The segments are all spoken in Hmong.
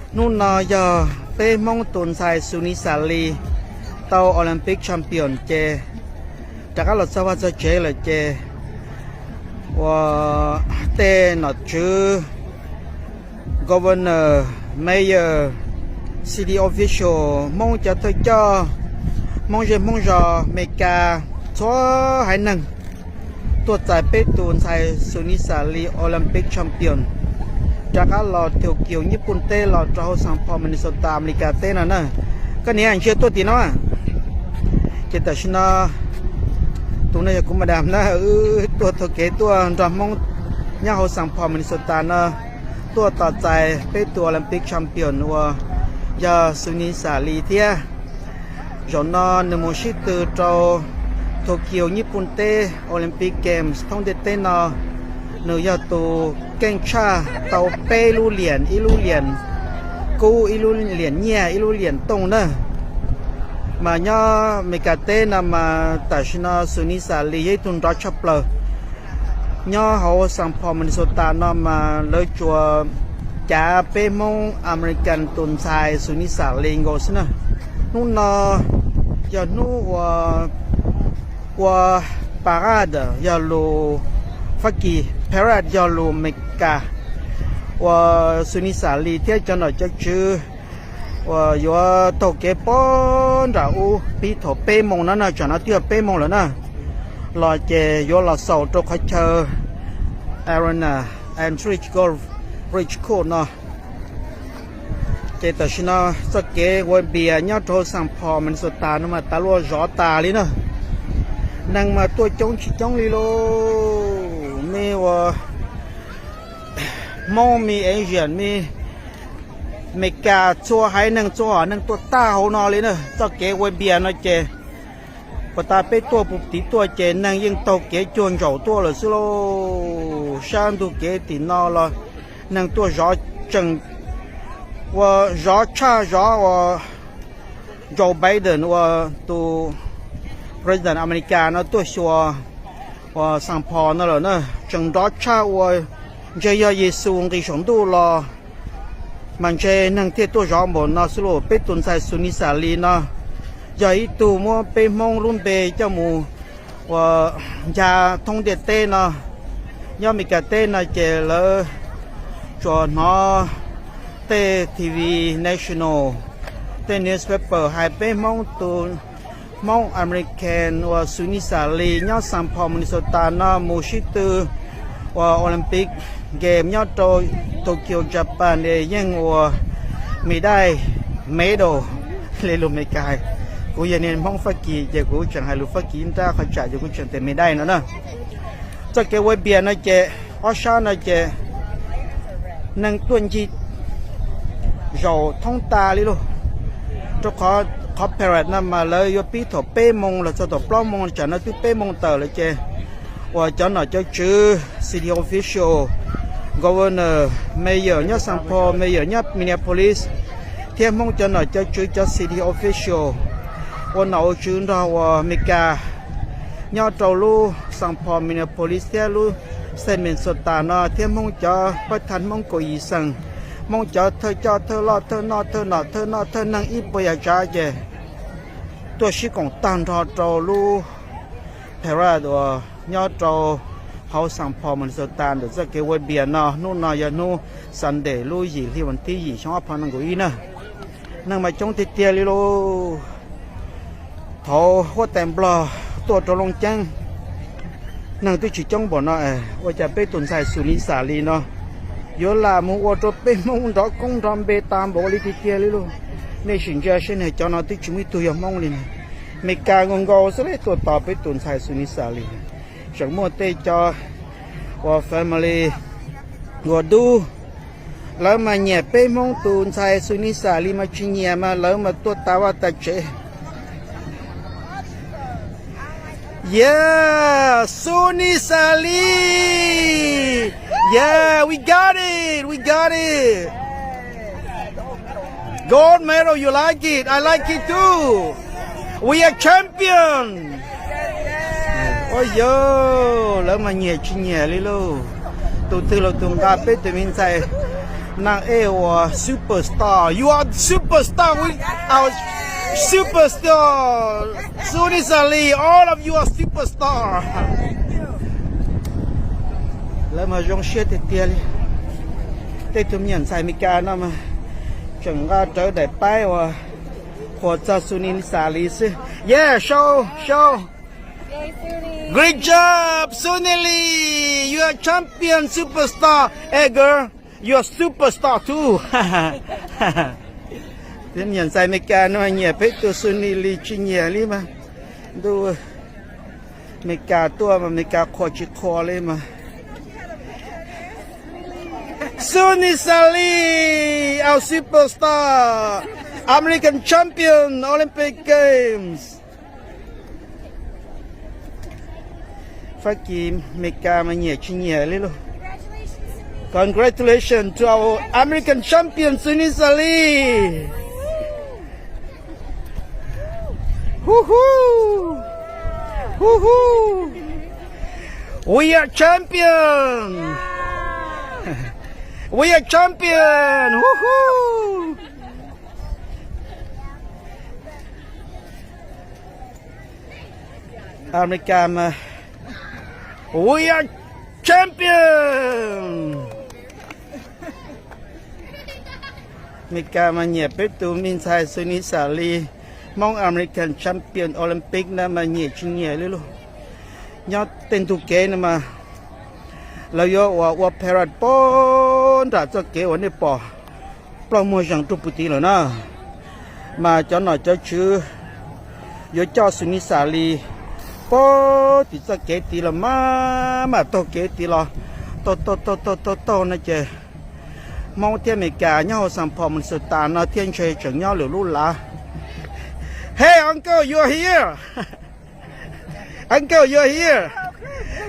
Hnub no yog peb Hmoob tus ntxhais Xus Nis Xas Lis tau Olympic champion ces rov qab los txog vaj txog tsev lawm ces uas tej nom tswv, governor, mayor, city official, Hmoob cov thawj coj, Hmoob zej Hmoob zos, Meskas, txhua haiv neeg tuaj txais peb tus ntxhais Xus Nis Xas Lis Olympic champion rov qab los Tokyo Nyij Pooj teb los rau hauv Saint Paul Minnesota Amelikas teb no na. Koj niam ntsia tuaj tim no. Ces tam sim no tus no yog kuv madam na, wb tuaj taug kev tuaj nrog Hmoob nyob hauv Saint Paul Minnesota no tuaj tos txais peb tus Olympic champion uas yog Xus Nis Xas Lis thiab. Zaum no nws mus sib tw rau Tokyo Nyij Pooj teb Olympic Games thoob ntiaj teb no, nws yog tus keej tshaj tau peb lub liam, ib lub liam kub, ib lub liam nyiaj, ib lub liam tooj na. Mas nyob Meskas teb no mas tam sim no Xus Nis Xas Lis yog ib tug nrov tshaj plaws. Nyob hauv Saint Paul Minnesota no mas lawv tsuas cav peb Hmoob American tus ntxhais Xus Nis Xas Lis nkaus xwb na. Hnub no yog hnub uas ua parade yog lus Fab Kis, parade yog lus Meskas, uas Xus Nis Xas Lis thiab cov nom cov tswv uas yuav taug kev poob nram ub pib thaum peb moos no na, tsam no twb yog peb moos lawm na, los ces yuav los xaus rau qhov chaw Arena Anchorage Golf Course no. Ces tam sim no txoj kev ua npias nyob rau Saint Paul Minnesota no mas tas luaj zov tas li na. Neeg mas tuaj coob tsis coob li lauj, me uas Hmoob, me Asian, me Meskas, txhua haiv neeg txhua hom neeg tuaj tag hauv no li na. Txoj kev ua npias no ces puas tas peb tuaj puv tid tuaj ces neeg yeej taug kev cuag ntsaum tuaj lawm xwb lauj. Sab ntug kev tim no los neeg tuaj zov tsees, ua zov tshaj zov uas Joe Biden uas tus president America no tuaj xyuas uas Saint Paul no lawm na, tseem nrov tshaj ua ntshe yog Yexus nqis saum ntuj los mas ntshe neeg thiaj tuaj zov npaum no xwb lauj. Peb tus ntxhais Xus Nis Xas Lis no yog ib tug muab peb Hmoob lub npe coj mus uas ncaj thoob ntiaj teb no. Nyob Meskas teb no ces lawv tsuas hnov tej T V national, tej newspaper hais peb Hmoob tus, Hmoob American uas Xus Nis Xas Lis nyob Saint Paul Minnesota no mus sib tw uas Olympic Game nyob rau Tokyo Japan es yeej ua medal, medal li lus Meskas hais. Kuv yog niag Hmoob Fab Kis ces kuv tseem hais lus Fab Kis nrab qhov tsam ces kuv tseem tias medal no na. Txoj kev ua npias no ces ob sab no ces neeg tuaj ncig zaum thoob tas li lauj. Rau qhov parade no mas lawv yuav pib thaum peb moos los txog thaum plaub moos, tsam no twb peb moos tawm lawm ces uas cov nom cov tswv, city official, governor, mayor nyob Saint Paul, mayor nyob Minneapolis, thiab Hmoob cov nom cov tswv cov city official ua nom ua tswv nrog uas Meskas nyob rau lub Saint Paul, Minneapolis thiab lub state Minnesota no thiab Hmoob cov pab thaj Hmoob kaum yim xeem, Hmoob cov thawj coj thawj loj thawj noj thawj nom thawj noj thawj neeg ib puas yam tsav ces tuaj sib koom tag nrho rau lub parade uas nyob rau hauv Saint Paul, Minnesota ntawm txoj kev ua npias no. Hnub no yog hnub Sunday lub yim hli vas thib yim xyoo ob phav nees nkaum ib na. Neeg mas coob tiag tiag li lauj. Thaum huab tais Nplog tuaj rau Looj Ceeb, neeg twb tsis coob npaum no, ua cas peb tus ntxhais Xus Lis Xas Lis no yuav lam mus ua rau peb Hmoob nrov koob nrov npe tas npaum li tiag tiag li lauj. Nej sim ntsia seb, niag cov no twb tsis muaj ib tug yog Hmoob li na. Meskas nkaus nkaus xwb li tuaj tos peb tus ntxhais Xus Lis Xas Lis. Tseem muaj tej cov uas family uas dub, lawv mas nyiam peb Hmoob tus ntxhais Xus Lis Xas Lis mas tsis nyiam mas lawv mas tuaj tas vaj tas tsev. Yeah, Xus Lis Xas Lis. Yeah, we got it, we got it. Gold medal, you like it? I like it too. We are champion. Ua yog lawv mas nyiam tsis nyiam li lauj. Tus twg los tus nqa peb tus me ntxhais Naj ej uas superstar, you are superstar, we are superstar. Sunisa Lee, all of you are superstar. Lawv mas zoo siab tiag tiag li. Tej tug me nyuam ntxhais Amelikas no mas tseem nqa rawv daim paib uas qhuas txog Sunisa Lee xwb. Yeah, show, show. Great job, Sunisa Lee. You are champion, superstar. Hey girl, you are superstar too. Tej me nyuam ntxhais Amelikas no nyiam peb tug Sunisa Lee tsis nyiam li mas. Ntuj, Amelikas tuaj mas Amelikas qhuas tsis qhuas li mas. Sunisa Lee, our superstar, American champion, Olympic Games. Fab Kis, Amelikas mas nyiam tsis nyiam li lauj. Congratulations to our American champion, Sunisa Lee. Woohoo! Woohoo! We are champion! We are champion! Woohoo! America mas, we are champion. Amelikas mas nyiam peb tus me ntxhais Sunisa Lee, Hmoob American champion Olympic na mas nyiam tsis nyiam li lauj. Nyob tej ntug kev no mas lawv yuav ua, ua parade pog nram txoj kev uas nej pom plaub muag zees rau puag tid lawm na. Mas cov nom cov tswv yuav coj Sunisa Lee pog tim txoj kev tid los mas, mas taug kev tid los, taug taug taug taug taug taug no ces Hmoob thiab Amelikas nyob hauv Saint Paul, Minnesota no thiaj ntshe tseem nyob lwm lub lav. Hey uncle, you are here. Uncle, you are here.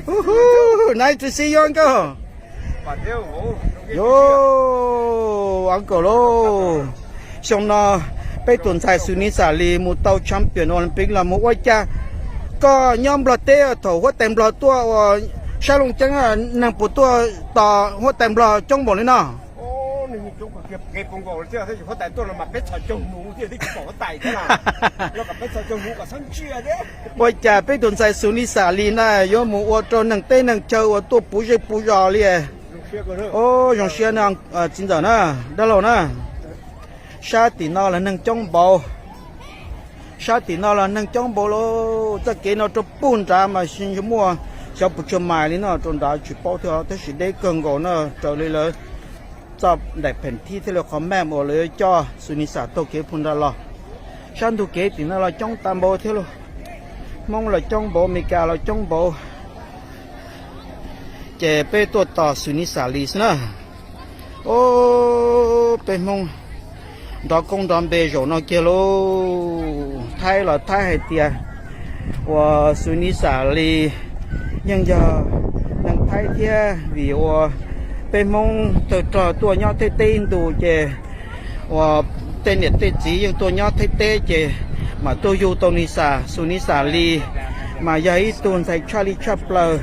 Woohoo, nice to see you, uncle. Yo, uncle lauj, xyoo no peb tus ntxhais Sunisa Lee mus tau champion Olympic los mus ua cas koj nyob Nplog teb thaum huab tais Nplog tuaj ua sab Looj Ceeb neeg puas tuaj tos huab tais Nplog coob npaum li no? Ua cas peb tus ntxhais Sunisa Lee na yuav mus ua rau neeg teb neeg chaw uas tuaj puv zej puv zos li? Zoo siab na, txiv ntxawm na, dab laug na. Sab tim no los neeg coob npaum, sab tim no los neeg coob npaum lauj. Txoj kev no rau puag nrad mas muaj xyov puas tsawg mais li no rau nrad tsis paub thiab, tab sis deb kawg nkaus no raws li lawv txoj daim pheem thib thiab li qhov map uas lawv yuav coj Sunisa taug kev puag nrad los. Sab ntug kev tim no los coob tas npaum thiab lauj. Hmoob los coob npaum, Amelikas los coob npaum. Ces peb tuaj tos Sunisa Lee xwb na. Ob, peb Hmoob nrov koob nrov npe zaum no kiag lauj. Thaib los Thaib hais tias uas Sunisa Lee yeej yog neeg Thaib thiab vim uas peb Hmoob tawg rog tuaj nyob Thaib teb ib ntus ces uas tej niam tej txiv yeej tuaj nyob Thaib teb ces mam tuaj yug tau Nisa, Sunisa Lee mas yog ib tug ntxhais tshaj li tshaj plaws.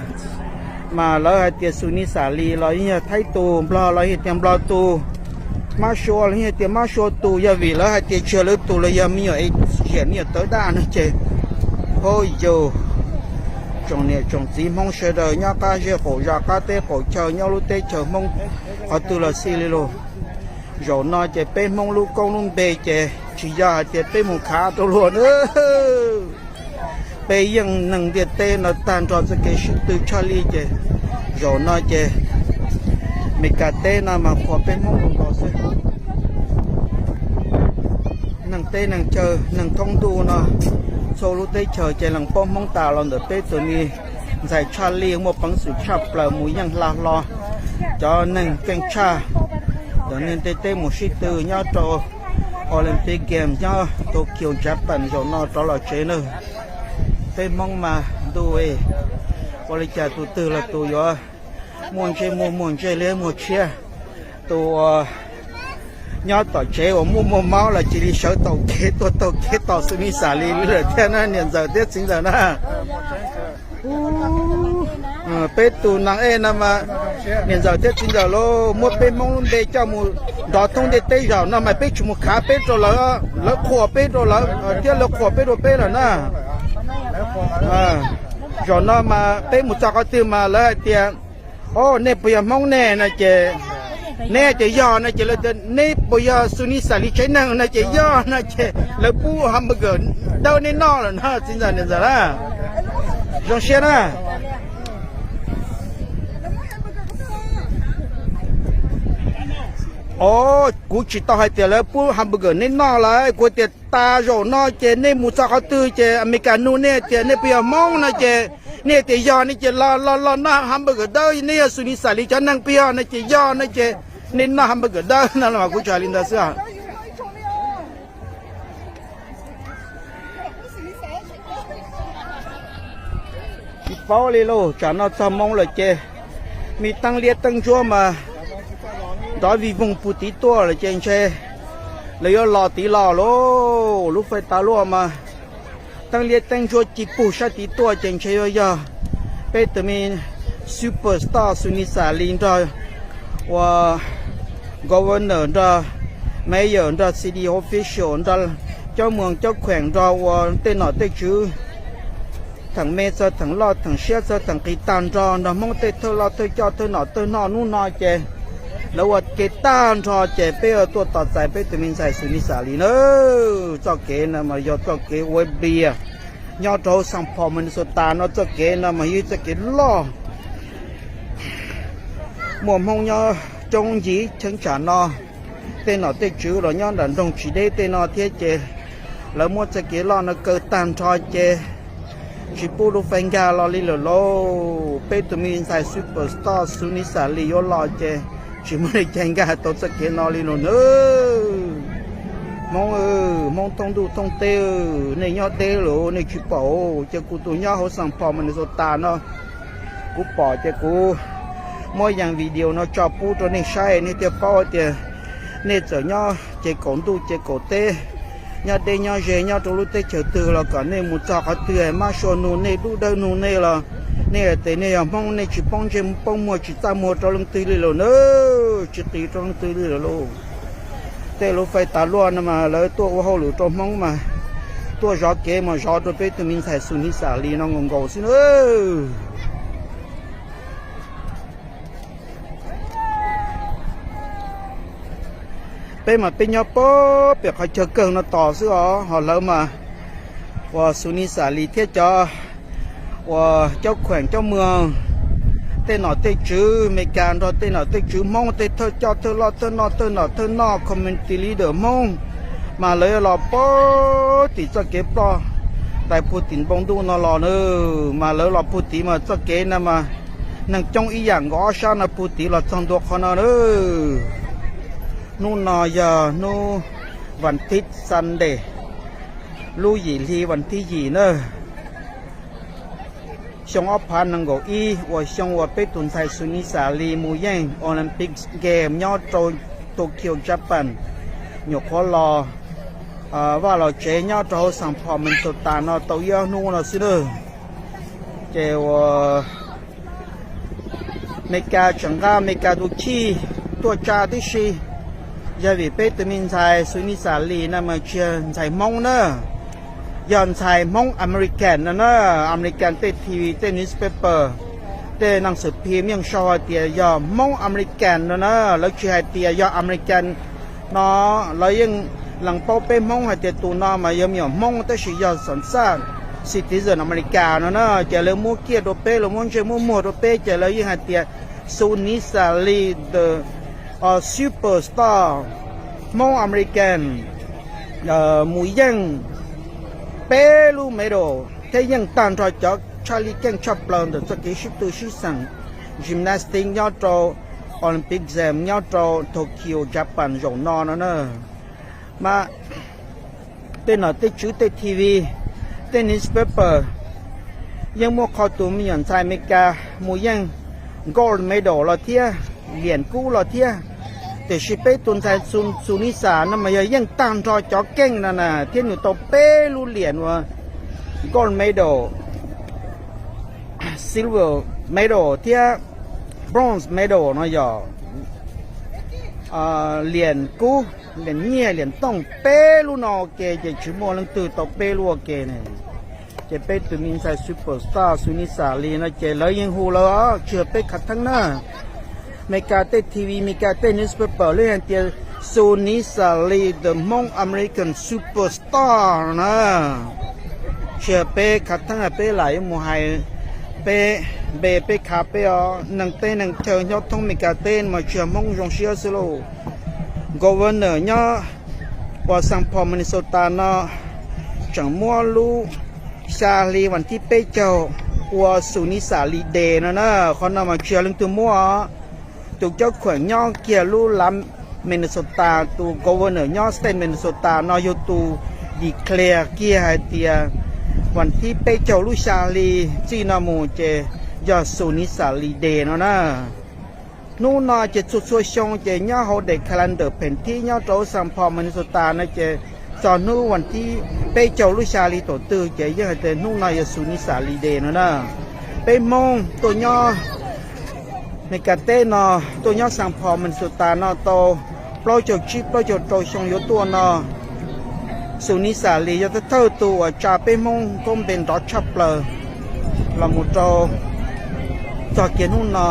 Mas lawv hais tias Sunisa Lee los yeej yog Thaib tus, Nplog los yeej tias Nplog tus, Mab Sua los yeej tias Mab Sua tus, yog vim lawv hais tias tsis yog lawv tus los yog me nyuam Asian, me nyuam tawv daj no ces, hov yus, tsoom niam tsoom txiv Hmoob sawv daws nyob qab zej qaum zos, qab teb qaum chaw, nyob lub teb chaws Hmoob qhov twg los xij li lauj. Zaum no ces peb Hmoob lub koob lub npe ces tsis yog hais tias peb mus khav rau luag na. Peb yeej neeg ntiaj teb no tag nrho txoj kev sib tw tshaj li ces zaum no ces Meskas teb no mas qhuas peb Hmoob zoo nkaus xwb. Neeg teb neeg chaw neeg thoob ntuj no txhua lub teb chaws ces lees paub Hmoob tas los ntawm peb tus me ntxhais tshaj li muaj peev xwm tshaj plaws mus yeej hla hlo cov neeg keej tshaj ntawm neeg ntiaj teb mus sib tw nyob rau Olympic Games nyob Tokyo, Japan zaum no rov los tsev na. Peb Hmoob mas ntuj, ua li cas tus twg los tus yuav muaj ntsej muag, muaj ntsej liab muag tshiab. Tus uas nyob tom tsev uas muaj muaj mob los cia li sawv taug kev tuaj taug kev tos Sunisa Lee lawm thiab na niam ntxawm thiab txiv ntxawm na. Peb tus nas ej no mas, niam ntxawm thiab txiv ntxawm lauj, muab peb Hmoob lub npe coj mus nrov thoob ntiaj teb. Zaum no mas peb tsis mus khav peb rau lawv, lawv qhuas peb rau lawv thiab lawv qhuas peb rau peb lawm na. Zaum no mas peb mus txog qhov twg mas lawv hais tias, o, nej puas yog Hmoob ne no ces, neb tias yog no ces lawv tias neb puas yog Xus Nis Xas Lis tsev neeg no ces yog no ces lawv pub hamburger dawb neb noj lawm no txiv ntxawm niam ntxawm na. Zoo siab na. O, kuv tsis tau hais tias lawv pub hamburger neb noj lawm, kuv tias tas zaum no ces nej mus txog qhov twg ces Amelikas nug nej tias nej puas yog Hmoob no ces nej tias yog no ces los los los noj hamburger dawb, nej yog Xus Nis Xas Lis cov neeg puas yog no ces yog no ces nej noj hamburger dawb no los kuv tsuas hais li ntawd xwb. Tsis paub li lauj, tsam no txog moo lawm ces me teeb liab teeb ntsuab mas nrov vij voog puag tid tuaj lawm ces ntshe lawv yuav los tid los lauj. Lub fais tas luaj mas teeb liab teeb ntsuab ci puag sab tid tuaj ces ntshe yuav yog peb tus me superstar Xus Nis Xas Lis nrog ua governor, nrog mayor, nrog city official, nrog cov muas cov khueem, nrog ua tej nom tej tswv theem me txog theem loj, theem siab txog theem qis tag nrho, nrog Hmoob tej thawj loj thawj coj thawj nom thawj noj hnub no ces lawv ua ke tag nrho ces peb yuav tuaj tos txais peb tus me ntxhais Xus Nis Xas Lis na. Txoj kev no mas yog txoj kev ua pliag nyob rau hauv Saint Paul Minnesota no. Txoj kev no mas yog txoj kev loj, muaj Hmoob nyob coob ncig cheeb tsam no, tej nom tej tswv los nyob nram nroog tsis deb tej no thiab ces lawv muab txoj kev loj no kaw tag nrho ces tsis pub lub fais nkag los li lawm lauj. Peb tus me ntxhais superstar Xus Nis Xas Lis yuav los ces tsis muaj li cas nkag tau txoj kev no li lawm nawb. Hmoob, Hmoob thoob ntuj thoob teb, nej nyob deb lawm nej tsis pom, ces kuv tus nyob hauv Saint Paul Minnesota no kuv pom ces kuv muab yees video no tso pub rau nej saib, nej thiaj paub tias nej txawm nyob ces kaum ntuj ces kaum teb, nyob deb nyob ze nyob rau lub teb chaws twg los kom nej mus txog qhov twg mab sua nug nej dub dawb nug nej los nej hais tias nej yog Hmoob, nej tsis poob ntsej poob muag tsis txaj muag rau leej twg li lawm nawb, tsis qis rau leej twg li lawm lauj. Tej lub fais tas luaj no mas lawv tuaj ua hauj lwm rau Hmoob mas tuaj zov kev mas zov rau peb tus me ntxhais Xus Nis Xas Lis no nkaus nkaus xwb nawb. Peb mas peb nyob pem qhov chaw kawg no tos xwb os, ho lawv mas uas Xus Nis Xas Lis thiab cov uas cov khueem cov muag, tej nom tej tswv Amelikas nrog tej nom tej tswv Hmoob, tej thawj coj thawj loj thawj noj thawj nom thawj noj, community leader Hmoob, mas lawv yuav los pem tim txoj kev ploj tais puag tim npoo ntuj no los na. Mas lawv los puag tid mas txoj kev no mas neeg coob ib yam nkaus ob sab no puag tid los txog ntua qhov no na. Hnub no yog hnub vas thiv Sunday, lub yim hli vas thiv yim na, xyoo ob phav nees nkaum ib, uas xyoo uas peb tus ntxhais Xus Nis Xas Lis mus yeej Olympic Game nyob rau Tokyo, Japan, nyuam qhuav los vaj los tsev nyob rau hauv Saint Paul Minnesota no tau ib ob hnub no xwb na. Ces uas Amelikas tseem nqa Amelikas tus chij tuaj tsa tib si, yog vim peb tus me ntxhais Xus Nis Xas Lis no mas tsis yog ntxhais Hmoob na, yog ntxhais Hmoob American no na. American tej T V tej newspaper, tej neeg xam phim yeej sau hais tias yog Hmoob American no na, lawv tsis hais tias yog American no. Lawv yeej lees paub peb Hmoob hais tias tus no mas yog me nyuam Hmoob tab sis yog xam xaj citizen America no na, ces lawv muab kiag rau peb, lawv muab ntsej muab muag rau peb ces lawv yeej hais tias Xus Nis Xas Lis the superstar Hmoob American mus yeej peb lub medal thiab yeej tag nrho cov tshaj lij keej tshaj plaws ntawm txoj kev sib tw sib xeem gymnastic nyob rau Olympic Games nyob rau Tokyo, Japan zaum no no na. Mas tej nom tej tswv tej T V, tej newspaper yeej muaj qhov tus me nyuam ntxhais Amelikas mus yeej gold medal los thiab, liam kub los thiab. Tiam sis peb tus ntxhais Xus Nis Xas no mas yog yeej tag nrho cov keej no na thiab nws tau peb lub liam uas gold medal, silver medal thiab bronze medal no yog liam kub, liam nyiaj, liam tooj, peb lub no ua ke ces tsis muaj leej twg tau peb lub ua ke ne. Ces peb tus me ntxhais superstar Xus Nis Xas Lis no ces lawv yeej hu lawm, tsis yog peb khav theeb na. Meskas tej T V, Meskas tej newspaper lawv hais tias Xus Nis Xas Lis the Hmoob American superstar no na. Tsis yog peb khav theeb, peb lam yuav mus hais peb npe peb khav peb os. Neeg teb neeg chaw nyob thoob Meskas teb mas tsis yog Hmoob zoo siab xwb lauj. Governor nyob uas Saint Paul Minnesota no tseem muab lub xya hli vas thib peb caug ua Xus Nis Xas Lis Day no na. Qhov no mas tsis yog leej twg muab os. Tus cauv khuam nyob kiag lub lav Minnesota, tus governor nyob state Minnesota no yog tus declare kiag hais tias vas thib peb caug lub xya hli txij no mus ces yog Xus Nis Xas Lis Day no na. Hnub no ces txhua txhua xyoo ces nyob hauv daim calendar pheem thib nyob rau Saint Paul Minnesota no ces txog hnub vas thib peb caug lub xya hli thaum twg ces yeej hais tias hnub no yog Xus Nis Xas Lis Day no na. Peb Hmoob tuaj nyob Meskas teb no, tuaj nyob Saint Paul Minnesota no tau plaub caug tsib plaub caug rau xyoo yuav tuaj no, Xus Nis Xas Lis yog thawj thawj tus uas tsa peb Hmoob koob npe nrov tshaj plaws los mus rau txog kiag hnub no.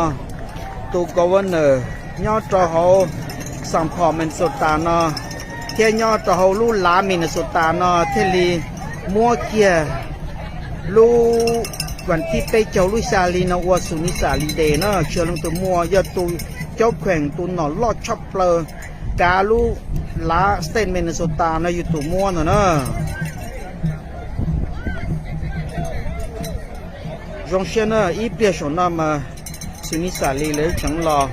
Tus governor nyob rau hauv Saint Paul Minnesota no thiab nyob rau hauv lub lav Minnesota no thiaj li muab kiag lub vas thib peb caug lub xya hli no ua Xus Nis Xas Lis Day na. Tsis yog leej twg muab, yog tus cauv khuam tus nom loj tshaj plaws kav lub lav state Minnesota no yog tus muab ntag na. Zoo siab na, ib pliag saum no mas Xus Nis Xas Lis lawv tseem los,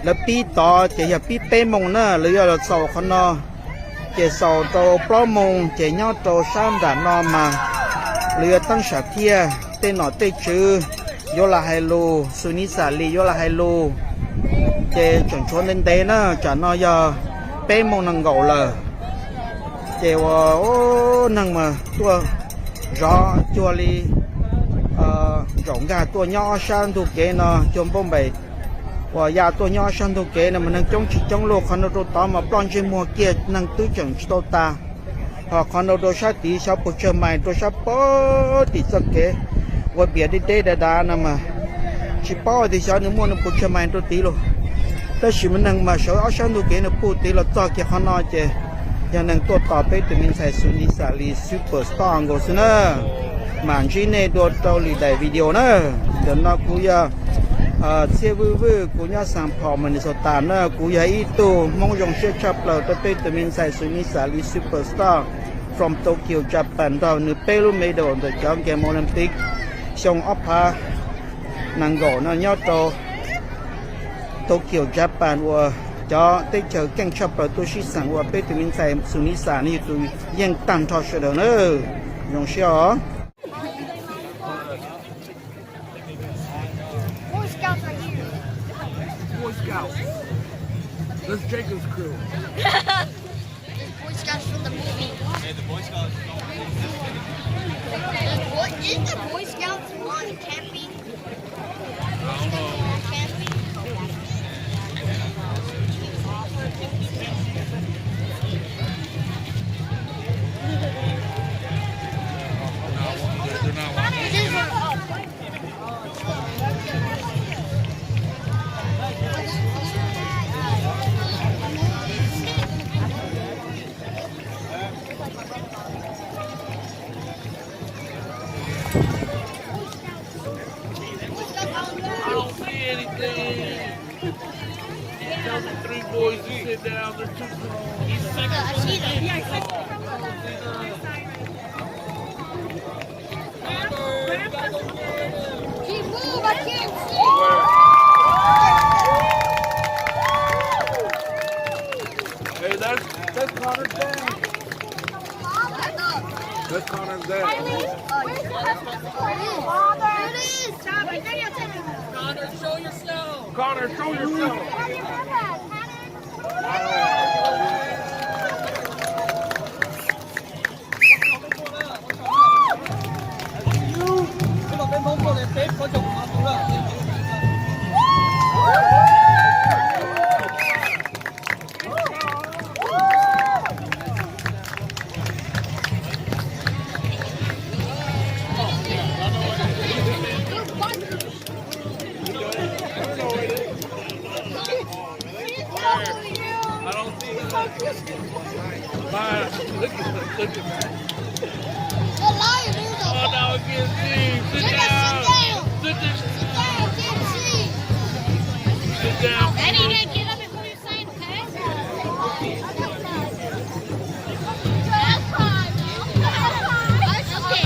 lawv pib tod ces yog pib peb moos na, lawv yuav los xaus qhov no ces xaus rau plaub moos ces nyob rau sab nram no mas lawv yuav teeb sam thiaj, tej nom tej tswv yuav los hais lus, Xus Nis Xas Lis yuav los hais lus. Ces tseem tshuav ntev ntev na, tsam no yog peb moos nees nkaum lawm. Ces ua neeg mas tuaj zov cuag li zaum nkag tuaj nyob ob sab ntug kev no, cuag npauj npaim uas ya tuaj nyob ob sab ntug kev no mas neeg coob tsis coob lauj. Qhov no rau tod mas ploj ntsej muag kiag, neeg twb tseem tsis tau tas. Ho qhov no rau sab tid xyov puas tsawg mais rau sab pem tim txoj kev ua pias deb deb dav dav no mas tsis paub tias xyov nws muaj nws puas tsawg mais rau tid lauj. Tab sis mas neeg mas sawv ob sab ntug kev no puag tid los txog kiag qhov no ces yog neeg tuaj tos peb tus me ntxhais Xus Nis Xas Lis Superstar nkaus xwb na. Mam ntsib nej dua rau lwm daim video na. Ntawm no kuv yog Txhiaj Vwj Vwj, kuv nyob Saint Paul Minnesota na. Kuv yog ib tug Hmoob zoo siab tshaj plaws rau peb tus me ntxhais Xus Nis Xas Lis Superstar from Tokyo, Japan nrog nws peb lub medal ntawm cov Game Olympic xyoo ob phav nees nkaum no nyob rau Tokyo, Japan uas cov teb chaws keej tshaj plaws tuaj sib xeem ua peb tus me ntxhais Xus Nis Xas no yog tus yeej tag nrho sawv daws na. Zoo siab os. Boy Scouts are here. Boy Scouts. That's Jacob's crew. Boy Scouts from the movie. What is the Boy Scouts on camping? I don't see anything. Tell the three boys to sit down. They're too grown. Can you move? I can't see. Hey, that's, that's Connor's dad. That's Connor's dad. Connor, show yourself. Connor, show yourself. Look at, look at that. You're lying, Rudo. Oh, no, I can't see. Sit down. Sit down. Sit down, I can't see. Sit down. Daddy, you gotta get up before you sign, okay? That's fine. That's okay.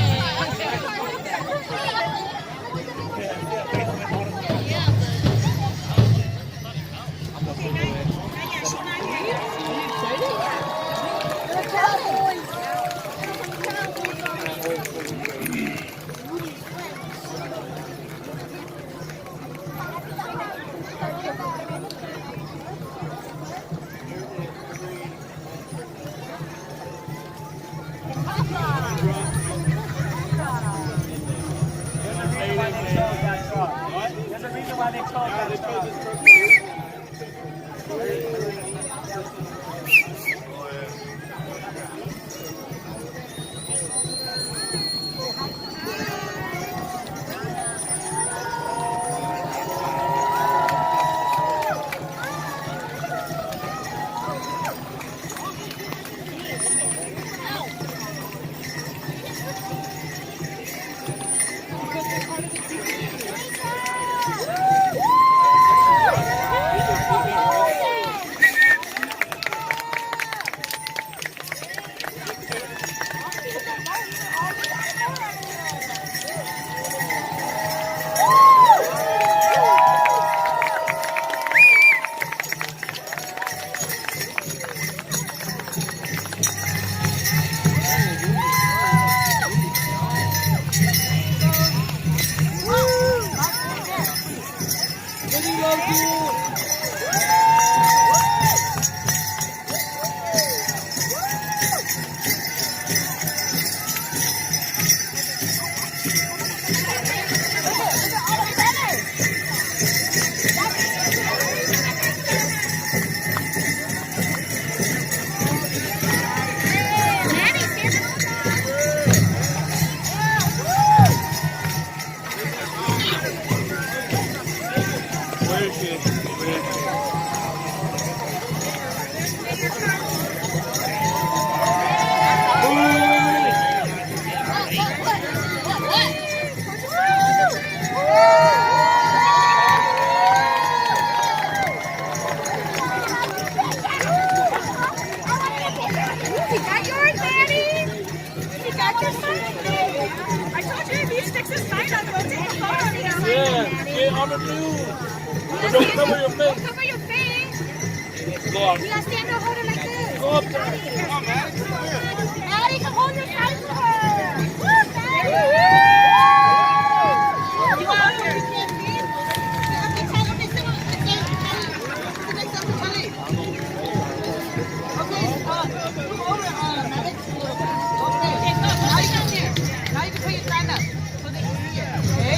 There's a reason why they chose that truck. Is that yours, Daddy? Is that your son? I told you, if he sticks his tongue out, we'll take a photo of him. Yeah, get on the news. But don't cover your face. Cover your face. Go on. You gotta stand there, hold it like this. Go up there. Come on, man. Addie, come hold your side for her. Woo, Addie. You out here. Okay, tell them they sit on the same. Okay, uh, move over, uh, Maddox, a little bit. Okay, now you come here. Now you can put your sign up so they can see it, okay?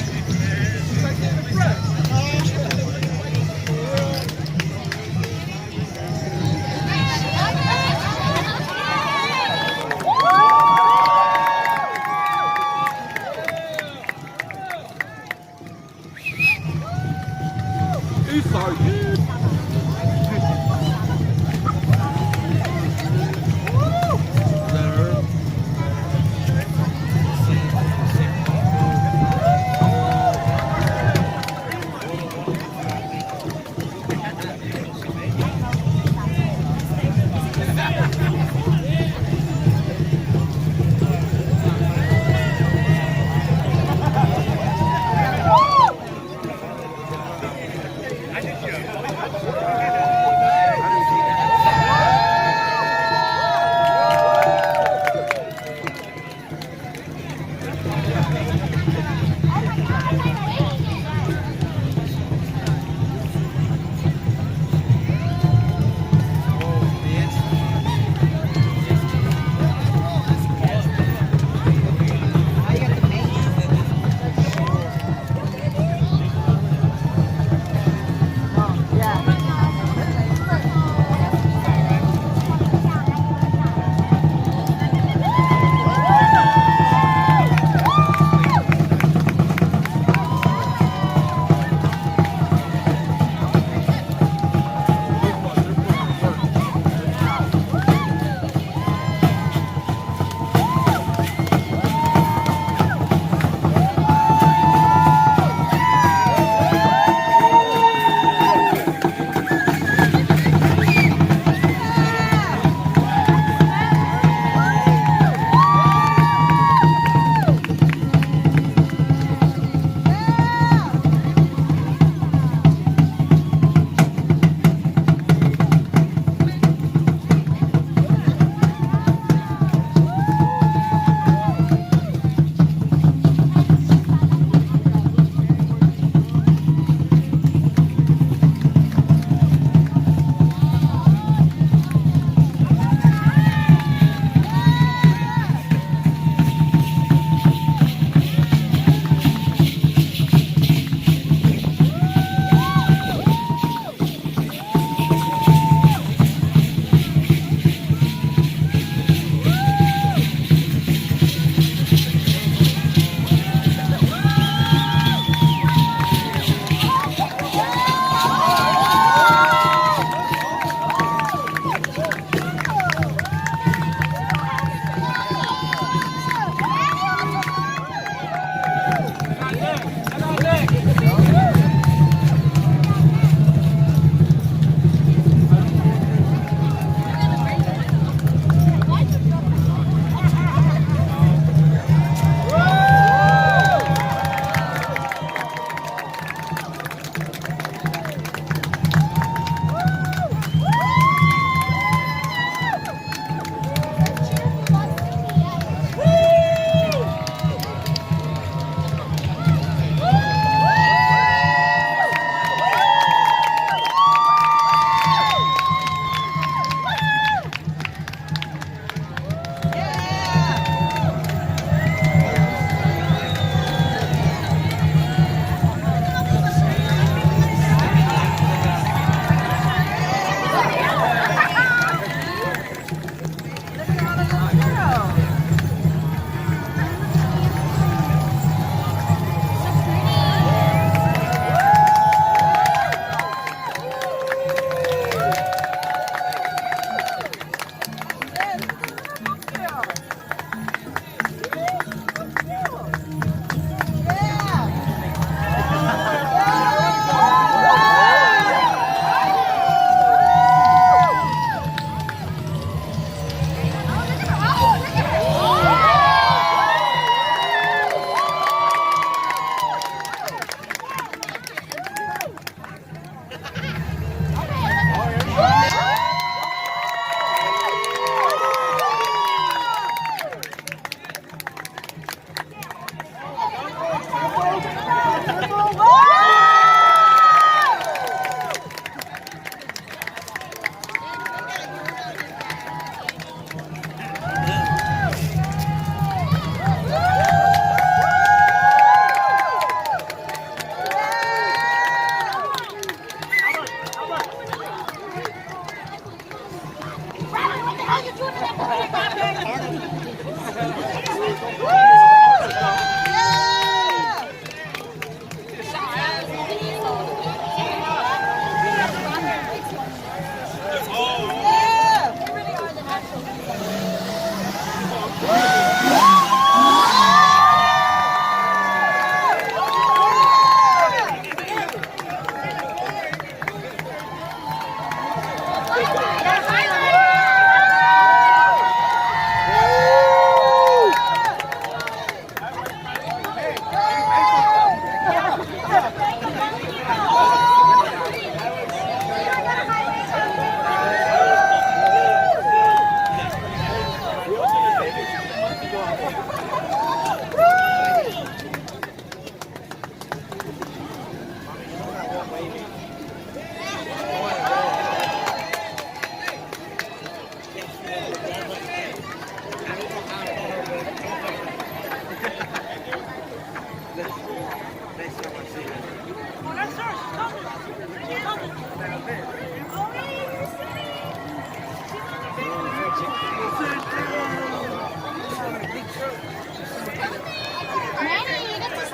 Manny, you get to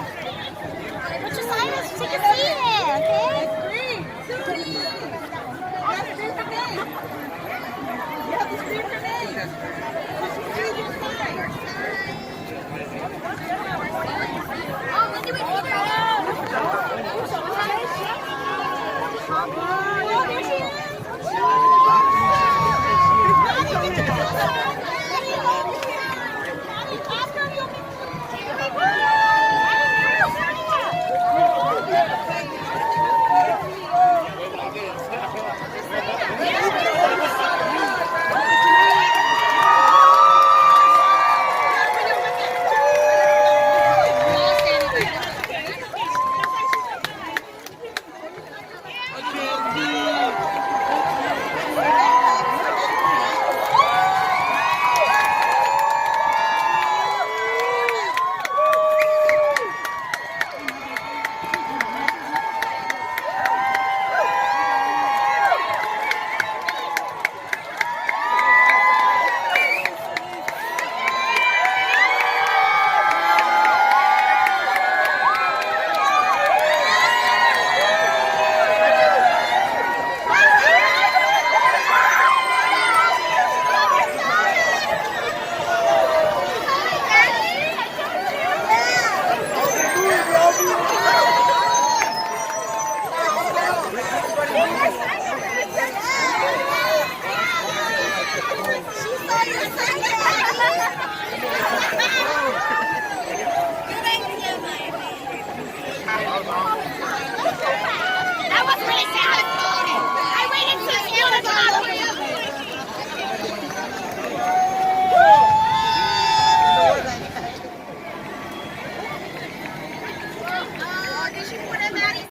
put your sign in so you can see it, okay? It's green. It's green. That's green for me. You have to scream for me. Just scream your sign.